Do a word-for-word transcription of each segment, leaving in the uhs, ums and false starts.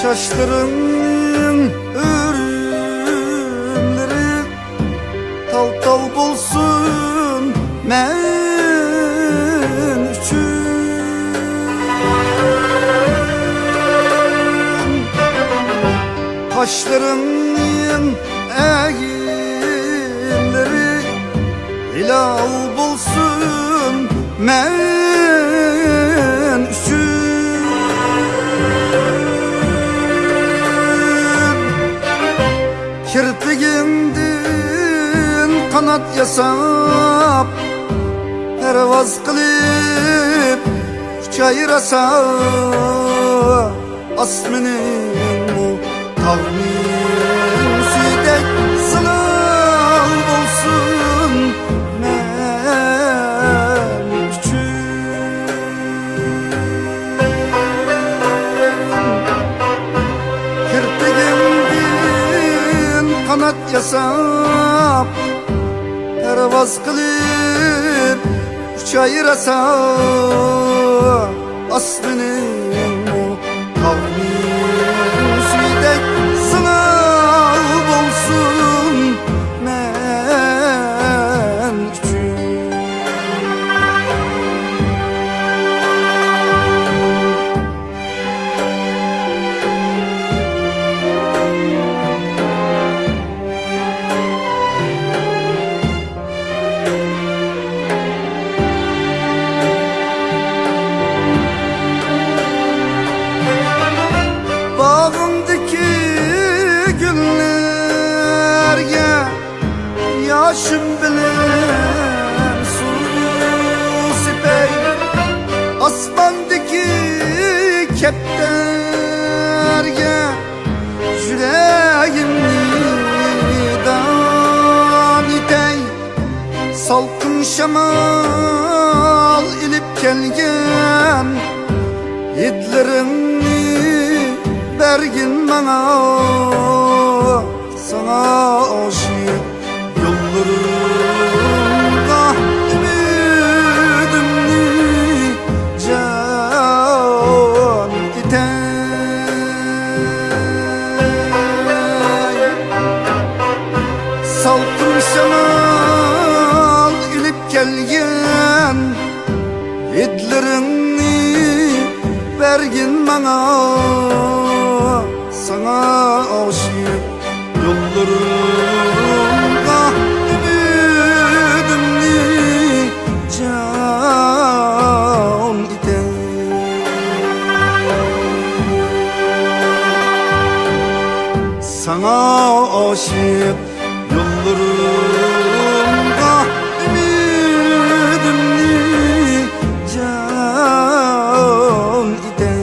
چاچلىرىڭنىڭ ئۆرۈملىرى تال-تال بولسۇن مەن ئۈچۈن. قاشلىرىڭنىڭ ئەگىملىرى ھىلال بولسۇن مەن ئۈچۈن. كىرپىكىڭدىن قانات ياساپ، پەرۋاز قىلىپ ئۇچاي راسا. ئاسمىنىڭمۇ تاغنىڭ سۈيىدەك زىلال بولسۇن مەن ئۈچۈن. كىرپىكىڭدىن قانات ياساپ، پەرۋاز قىلىپ ئۇچاي راسا. ئاسمىنىڭمۇ تاغنىڭ سۈيىدەك زىلال بولسۇن مەن ئۈچۈن. باغىڭدىكى گۈللەرگە ياشىم بىلەن سۇ سېپەي، ئاسماندىكى كەپتەرگە يۈرەكىمنى دان ئېتەي. سالقىن شامال ئېلىپ كەلگەن ھىدلىرىڭنى بەرگىن ماڭا. ساڭا ئاشىق يوللىرىڭغا ئۈمىدىمنى جان ئېتەي. سالقىن شامال ئېلىپ كەلگەن ھىدلىرىڭنى بەرگىن ماڭا. ساڭا ئاشىق يوللىرىڭغا ئۈمىدىمنى جان ئېتەي. ساڭا ئاشىق يوللىرىڭغا ئۈمىدىمنى جان ئېتەي.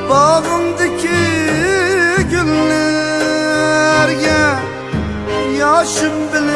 باغىڭدىكى گۈللەرگە ياشىم بىلەن